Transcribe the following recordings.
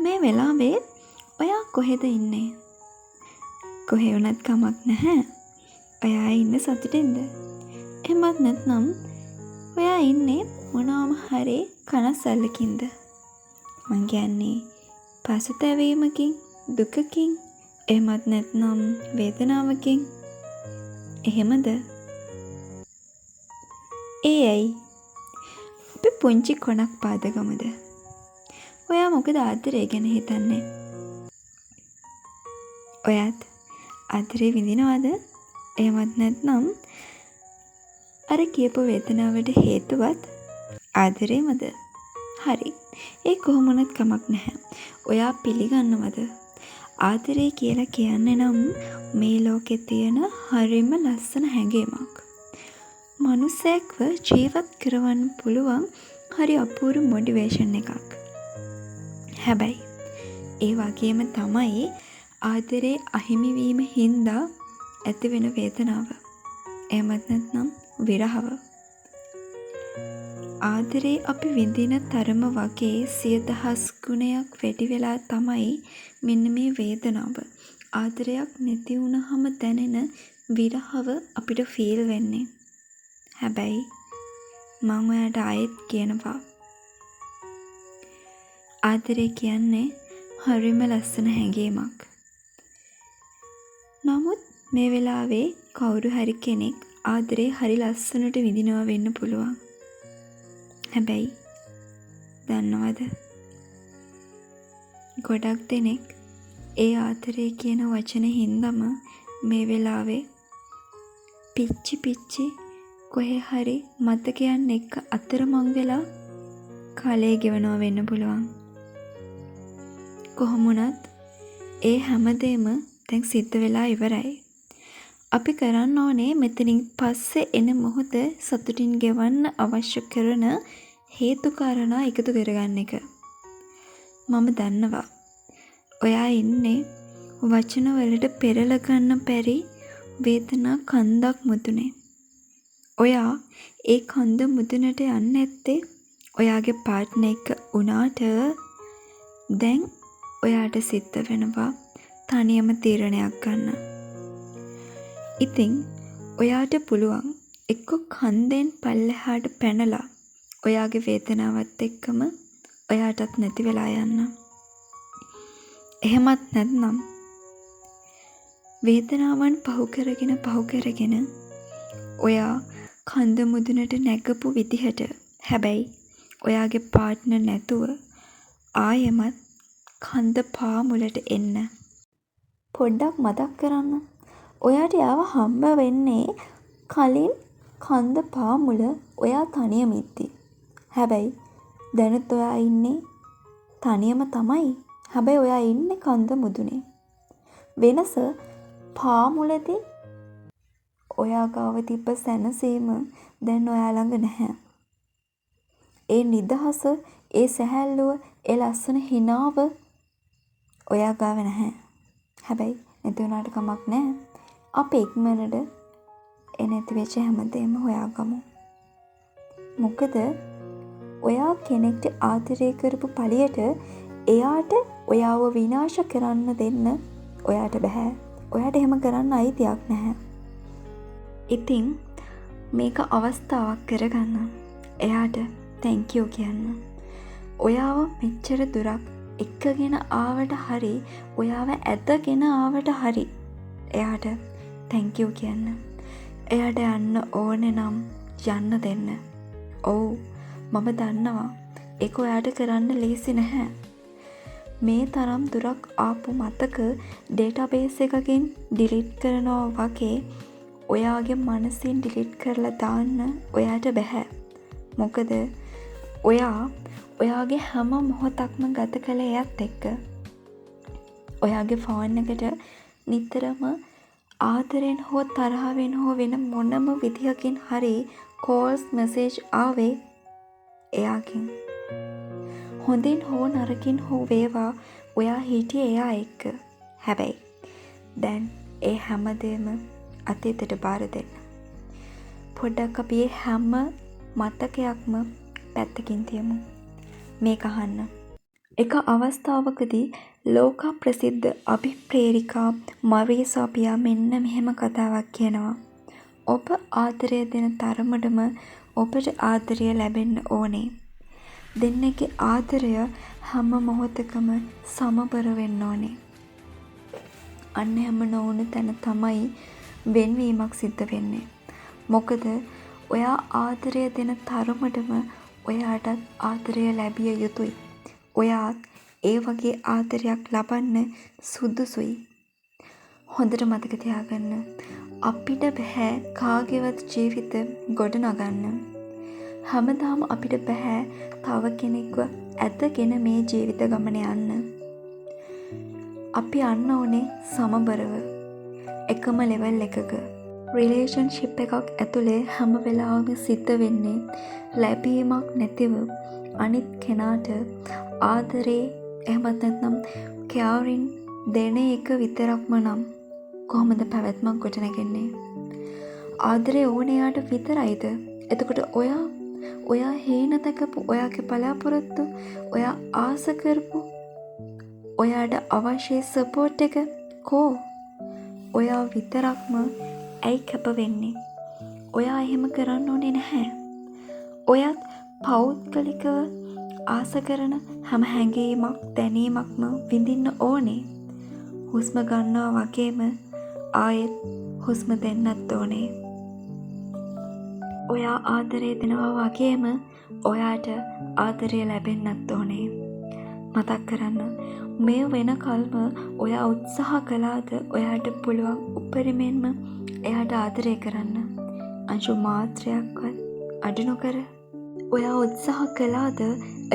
මේ වෙලාවේ ඔයා කොහෙද ඉන්නේ? කොහේ වුණත් කමක් නැහැ. ඔයා ඉන්නේ සතුටින්ද? එහෙමත් නැත්නම් ඔයා ඉන්නේ මොනවාම හරි කනස්සල්ලකින්ද? මං කියන්නේ පසුතැවීමකින්, දුකකින්, එහෙමත් නැත්නම් වේදනාවකින්. එහෙමද? ඒ ඇයි? අපි පුංචි කොනක් පාදගමුද? ඔයා මොකද ආදරය ගැන හිතන්නේ? ඔයත් ආදරේ විඳිනවද? එහෙමත් නැත්නම් අර කියපු වේදනාවට හේතුවත් ආදරේමද? හරි. ඒ කොහොම වුණත් කමක් නැහැ. ඔයා පිළිගන්නවද? ආදරේ කියලා කියන්නේ නම් මේ ලෝකේ තියෙන හරිම ලස්සන හැඟීමක්. මනුස්සයෙක්ව ජීවත් කරවන්න පුළුවන් හරි අපූර්ව මොටිවේෂන් එකක්. හැබැයි ඒ වගේම තමයි ආදරේ අහිමි වීම හින්දා ඇති වෙන වේදනාව. එහෙමත් නැත්නම් විරහව. ආදරේ අපි විඳින තරම වගේ සිය දහස් ගුණයක් වැඩි වෙලා තමයි මෙන්න මේ වේදනාව. ආදරයක් නැති වුණහම දැනෙන විරහව අපිට ෆීල් වෙන්නේ. හැබැයි මං ඔයාට ආයෙත් කියනවා, ආදරේ කියන්නේ හරිම ලස්සන හැඟීමක්. නමුත් මේ වෙලාවේ කවුරු හරි කෙනෙක් ආදරේ හරි ලස්සනට විඳිනවා වෙන්න පුළුවන්. හැබැයි දන්නවද, ගොඩක් දෙනෙක් ඒ ආදරේ කියන වචන හින්දම මේ වෙලාවේ පිච්චි පිච්චි කොහේ හරි මතකයන් එක්ක අතරමං වෙලා කාලය ගෙවනවා වෙන්න පුළුවන්. කොහොම වුණත් ඒ හැමදේම දැන් සිද්ධ වෙලා ඉවරයි. අපි කරන්න ඕනේ මෙතනින් පස්සේ එන මොහොත සතුටින් ගෙවන්න අවශ්‍ය කරන හේතු කාරණා එකතු කරගන්න එක. මම දන්නවා ඔයා ඉන්නේ වචන වලට පෙරල ගන්න බැරි වේදනා කන්දක් මුදුනේ. ඔයා ඒ කන්ද මුදුනට යන්න ඇත්තේ ඔයාගේ පාර්ට්නර් එක්ක වුණාට දැන් ඔයාට සිද්ධ වෙනවා තනියම තීරණයක් ගන්න. ඉතින් ඔයාට පුළුවන් එක්කෝ කන්දෙන් පල්ලෙහාට පැනලා ඔයාගේ වේදනාවත් එක්කම ඔයාටත් නැති වෙලා යන්න. එහෙමත් නැත්නම් වේදනාවන් පහු කරගෙන පහු කරගෙන ඔයා කන්ද මුදුනට නැගපු විදිහට, හැබැයි ඔයාගේ පාර්ට්නර් නැතුව ආයෙමත් කන්ද පාමුලට එන්න. පොඩ්ඩක් මතක් කරන්න. ඔයාට එයාව හම්බ වෙන්නේ කලින් කන්ද පාමුල ඔයා තනියම ඉද්දි. හැබැයි දැනුත් ඔයා ඉන්නේ තනියම තමයි. හැබැයි ඔයා ඉන්නේ කන්ද මුදුනේ. වෙනස පාමුලදී ඔයා ගාව තිබ්බ සැනසීම දැන් ඔයා ළඟ නැහැ. ඒ නිදහස, ඒ සැහැල්ලුව, ඒ ලස්සන හිනාව ඔයා ගාව නැහැ. හැබැයි නැති වුණාට කමක් නෑ. අපි ඉක්මනට ඒ නැති වෙච්ච හැමදේම හොයාගමු. මොකද ඔයා කෙනෙක්ට ආදරය කරපු පළියට එයාට ඔයාව විනාශ කරන්න දෙන්න ඔයාට බැහැ. ඔයාට එහෙම කරන්න අයිතියක් නැහැ. ඉතින් මේක අවස්ථාවක් කරගන්න. එයාට thank you කියන්න. ඔයාව මෙච්චර දුරක් එක්කගෙන ආවට හරි, ඔයාව ඇදගෙන ආවට හරි එයාට thank you කියන්න. එයාට යන්න ඕනේ නම් යන්න දෙන්න. ඔව්, මම දන්නවා ඒක ඔයාට කරන්න ලේසි නැහැ. මේ තරම් දුරක් ආපු මතක ඩේටාබේස් එකකින් ඩිලීට් කරනවා වගේ ඔයාගේ මනසින් ඩිලීට් කරලා දාන්න ඔයාට බැහැ. මොකද ඔයා ඔයාගේ හැම මොහොතක්ම ගත කළේ එයත් එක්ක. ඔයාගේ ෆෝන් එකට නිතරම ආදරෙන් හෝ තරහවෙන් හෝ වෙන මොනම විදිහකින් හරි කෝල්ස් මැසේජ් ආවේ එයාගෙන්. හොඳින් හෝ නරකින් හෝ වේවා ඔයා හිටියේ එයා එක්ක. හැබැයි දැන් ඒ හැමදේම අතීතෙට බාර දෙන්න. පොඩ්ඩක් අපි ඒ හැම මතකයක්ම පැත්තකින් තියමු. මේක අහන්න. එක අවස්ථාවකදී ලෝක ප්‍රසිද්ධ අභිප්‍රේරිකා මරී සෝපියා මෙන්න මෙහෙම කතාවක් කියනවා. ඔබ ආදරය දෙන තරමටම ඔබට ආදරය ලැබෙන්න ඕනේ. දෙන්නෙක්ගේ ආදරය හැම මොහොතකම සමබර වෙන්න ඕනේ. අන්න එහෙම නොවුණු තැන තමයි වෙන්වීමක් සිද්ධ වෙන්නේ. මොකද ඔයා ආදරය දෙන තරමටම ඔයාටත් ආදරය ලැබිය යුතුයි. ඔයාත් ඒ වගේ ආදරයක් ලබන්න සුදුසුයි. හොඳට මතක තියාගන්න, අපිට බැහැ කාගේවත් ජීවිත ගොඩ නගන්න. හැමදාම අපිට බැහැ තව කෙනෙක්ව ඇදගෙන මේ ජීවිත ගමන යන්න. අපි යන්න ඕනේ සමබරව. එකම ලෙවල් එකක. රිලේෂන්ෂිප් එකක් ඇතුලේ හැම වෙලාවෙම සිද්ධ වෙන්නේ ලැබීමක් නැතිව අනිත් කෙනාට ආදරේ එහෙමත් නැත්නම් කෙයාරින් දෙන එක විතරක්ම නම් කොහොමද පැවැත්මක් ගොඩනැගෙන්නේ? ආදරේ ඕනේ එයාට විතරයිද? එතකොට ඔයා හීන දැකපු, ඔයාගේ බලාපොරොත්තු, ඔයා ආස කරපු, ඔයාට අවශ්‍ය සපෝට් එක කෝ? ඔයා විතරක්ම ඇයි කැප වෙන්නේ? ඔයා එහෙම කරන්න ඕනේ නැහැ. ඔයත් පෞද්ගලිකව ආස කරන හැම හැඟීමක් දැනීමක්ම විඳින්න ඕනේ. හුස්ම ගන්නවා වගේම ආයෙත් හුස්ම දෙන්නත් ඕනේ. ඔයා ආදරය දෙනවා වගේම ඔයාට ආදරය ලැබෙන්නත් ඕනේ. මතක් කරන්න, මේ වෙනකල්ම ඔයා උත්සාහ කළාද ඔයාට පුළුවන් උපරිමයෙන්ම එයාට ආදරය කරන්න? අංශු මාත්‍රයක්වත් අඩු නොකර. ඔයා උත්සාහ කළාද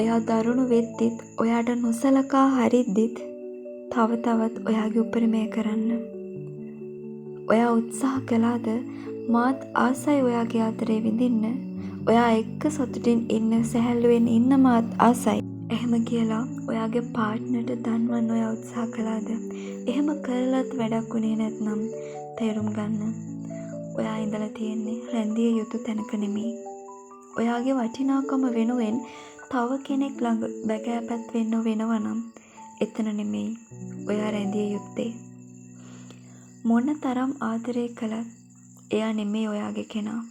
එයා දරුණු වෙද්දිත් ඔයාට නොසලකා හරිද්දිත් තව තවත් ඔයාගේ උපරිමය කරන්න? ඔයා උත්සාහ කළාද මාත් ආසයි ඔයාගේ ආදරේ විඳින්න, ඔයා එක්ක සතුටින් ඉන්න, සැහැල්ලුවෙන් ඉන්න මාත් ආසයි, එහෙම කියලා ඔයාගේ පාර්ට්නර්ට දන්වන්න ඔයා උත්සාහ කළාද? එහෙම කරලත් වැඩක් වුණේ නැත්නම් තේරුම් ගන්න, ඔයා ඉඳලා තියෙන්නේ රැඳිය යුතු තැනක නෙමෙයි. ඔයාගේ වටිනාකම වෙනුවෙන් තව කෙනෙක් ළඟ බැගෑපත් වෙන්න වෙනවා නම් එතන නෙමෙයි ඔයා රැඳිය යුත්තේ. මොන තරම් ආදරය කළත් එයා නෙමෙයි ඔයාගේ කෙනා.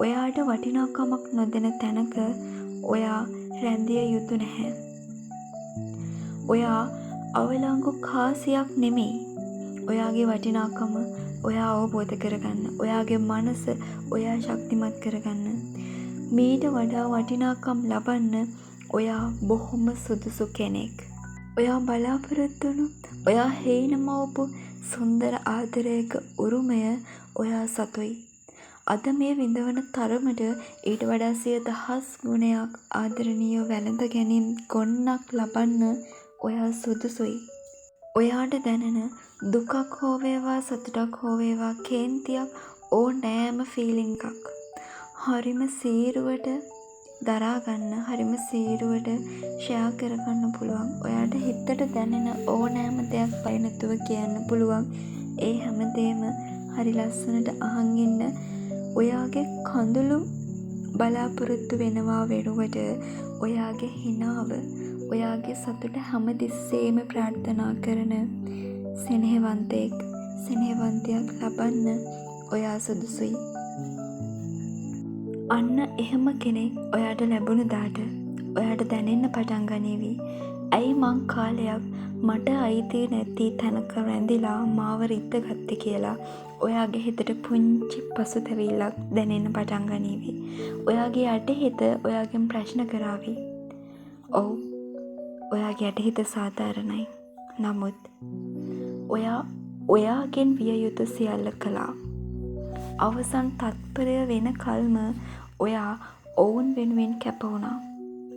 ඔයාට වටිනාකමක් නොදෙන තැනක ඔයා රැඳිය යුතු නැහැ. ඔයා අවලංගු කාසියක් නෙමෙයි. ඔයාගේ වටිනාකම ඔයා අවබෝධ කරගන්න. ඔයාගේ මනස ඔයා ශක්තිමත් කරගන්න. මීට වඩා වටිනාකම් ලබන්න ඔයා බොහොම සුදුසු කෙනෙක්. ඔයා බලාපොරොත්තු වුණු, ඔයා හේන මවපු සුන්දර ආදරයක උරුමය ඔයා සතුයි. අද මේ විඳවන තරමට ඊට වඩා සිය දහස් ගුණයක් ආදරණීය වැළඳ ගැනීම් ගොන්නක් ලබන්න ඔයා සුදුසුයි. ඔයාට දැනෙන දුකක් හෝ වේවා, සතුටක් හෝ වේවා, කේන්තියක් ඕනෑම ෆීලිං එකක් හරිම සීරුවට දරා ගන්න, හරිම සීරුවට ෂෙයා කරගන්න පුළුවන්. ඔයාට හිතට දැනෙන ඕනෑම දෙයක් බය නැතුව කියන්න පුළුවන්. ඒ හැමදේම හරි ලස්සනට අහන් ඉන්න ඔයාගේ කඳුළු බලාපොරොත්තු වෙනවා වෙනුවට ඔයාගේ හිනාව, ඔයාගේ සතුට හැමතිස්සෙම ප්‍රාර්ථනා කරන සෙනෙහවන්තයෙක්, සෙනෙහවන්තයක් ලබන්න ඔයා සුදුසුයි. අන්න එහෙම කෙනෙක් ඔයාට ලැබුණු දාට ඔයාට දැනෙන්න පටන් ගනීවි. ඇයි මං කාලයක් මට අයිති නැති තැනක රැඳිලා මාව රිද්ද ගත්තේ කියලා ඔයාගේ හිතට පුංචි පසුතැවිල්ලක් දැනෙන්න පටන් ගනීවි. ඔයාගේ යටිහිත ඔයාගෙන් ප්‍රශ්න කරාවි. ඔව්, ඔයාගේ යටිහිත සාධාරණයි. නමුත් ඔයා ඔයාගෙන් විය යුතු සියල්ල කළා. අවසන් තත්පරය වෙනකල්ම ඔයා ඔවුන් වෙනුවෙන් කැප වුණා.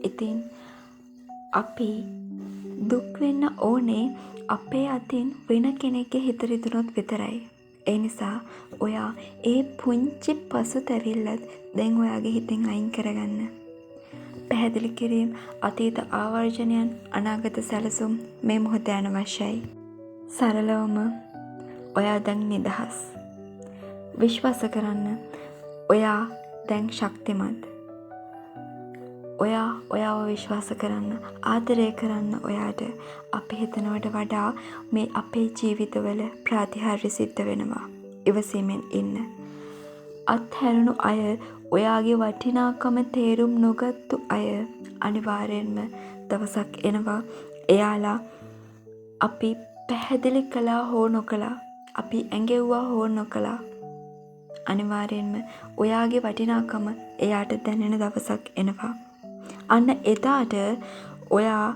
ඉතින් අපි දුක් වෙන්න ඕනේ අපේ අතින් වෙන කෙනෙක්ගේ හිත රිදුනොත් විතරයි. ඒ නිසා ඔයා ඒ පුංචි පසුතැවිල්ලත් දැන් ඔයාගේ හිතෙන් අයින් කරගන්න. පැහැදිලි කිරීම්, අතීත ආවර්ජනයන්, අනාගත සැලසුම් මේ මොහොතේ අනවශ්‍යයි. සරලවම ඔයා දැන් නිදහස්. විශ්වාස කරන්න, ඔයා දැන් ශක්තිමත්. ඔයා ඔයාව විශ්වාස කරන්න. ආදරය කරන්න ඔයාට. අපි හිතනවට වඩා මේ අපේ ජීවිතවල ප්‍රාතිහාර්ය සිද්ධ වෙනවා. ඉවසීමෙන් ඉන්න. අත්හැරුණු අය, ඔයාගේ වටිනාකම තේරුම් නොගත්තු අය අනිවාර්යෙන්ම දවසක් එනවා එයාලා අපි පැහැදිලි කළා හෝ නොකළා, අපි ඇඟෙව්වා හෝ නොකළා, අනිවාර්යෙන්ම ඔයාගේ වටිනාකම එයාට දැනෙන දවසක් එනවා. අන්න එදාට ඔයා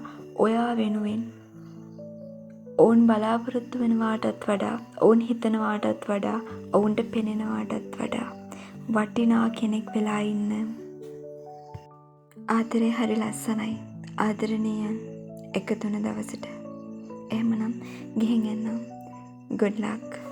ඔයා වෙනුවෙන් ඔවුන් බලාපොරොත්තු වෙනවාටත් වඩා, ඔවුන් හිතනවාටත් වඩා, ඔවුන්ට පෙනෙනවාටත් වඩා වටිනා කෙනෙක් වෙලා ඉන්න. ආදරේ හරි ලස්සනයි. ආදරණීයන් එකතු වුණ දවසට. එහෙමනම් ගිහින් එන්නම්. Good luck.